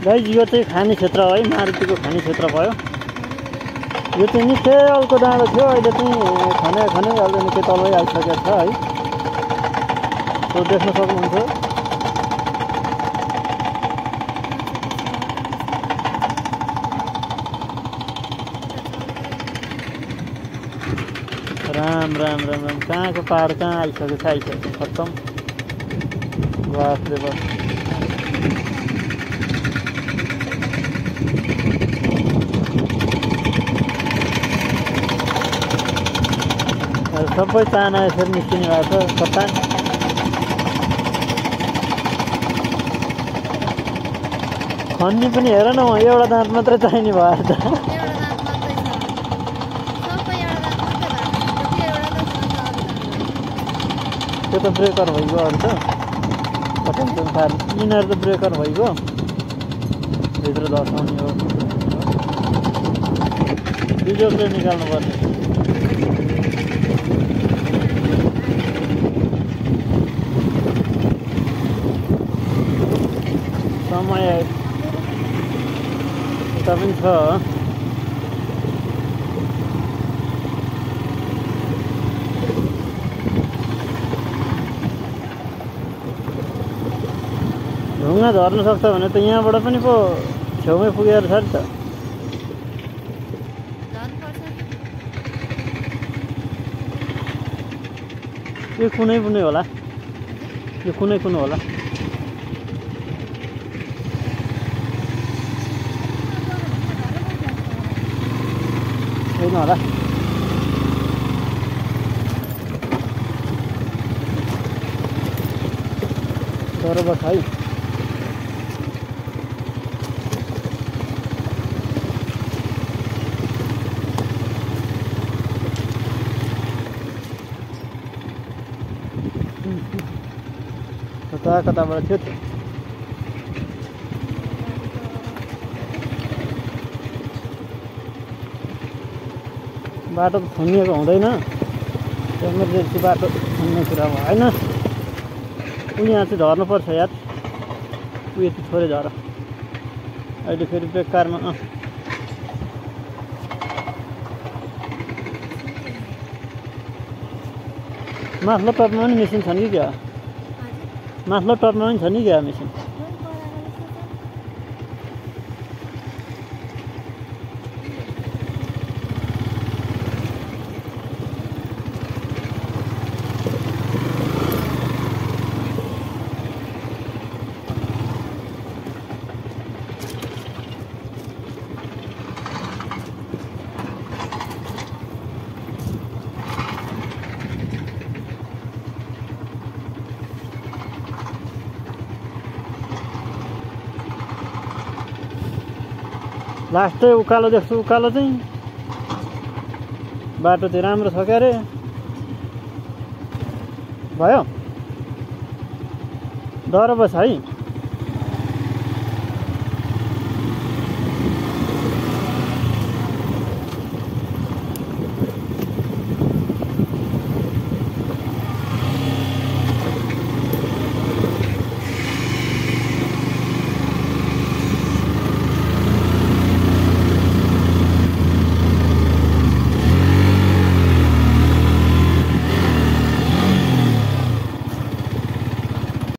Guys यो चाहिँ खाने क्षेत्र है, मारुतिको खाने क्षेत्र भयो। यो चाहिँ निकै अल्को डाँडो थियो, अहिले चाहिँ खने अहिले निकै तलै आइसकेको छ है। त्यो देख्न सक्नुहुन्छ। राम राम राम राम, कहाँको पहाड कहाँ आइसक्यो खत्तम। बाफ रे बाफ। सबै चाना यसरी निस्किने भएको छ कता। खन्नी पनि हेर न, एउटा दाँत मात्रै चाहिने भयो त। त्यो त ब्रेकर भइगयो अरू त यिनीहरू त ब्रेकर भइगयो, भित्र दर्शाउने हो। भिडियो चाहिँ निकाल्नु पर्ने। समय यता पनि छ। ढुङ्गा झर्न सक्छ भने त यहाँबाट पनि पो छेउमै पुगेर छ नि त। यो कुनै होला, यो कुनै होला। होइन होला, तर बस है। कताबाट थियो बाटो त थुनिएको हुँदैन, इमर्जेन्सी बाटो थुन्ने कुरा भएन। यहाँ चाहिँ झर्नुपर्छ यार, यति थोरै झर। अहिले फेरि बेकारमा माथिल्लो टपमा पनि मेसिन छन् कि क्या? माथिल्लो टपमा पनि छ नि क्या मेसिन? लास्ट चाहिँ उकालो देख्छु, उकालो चाहिँ बाटो चाहिँ राम्रो छ क्या अरे। भयो डर बस है।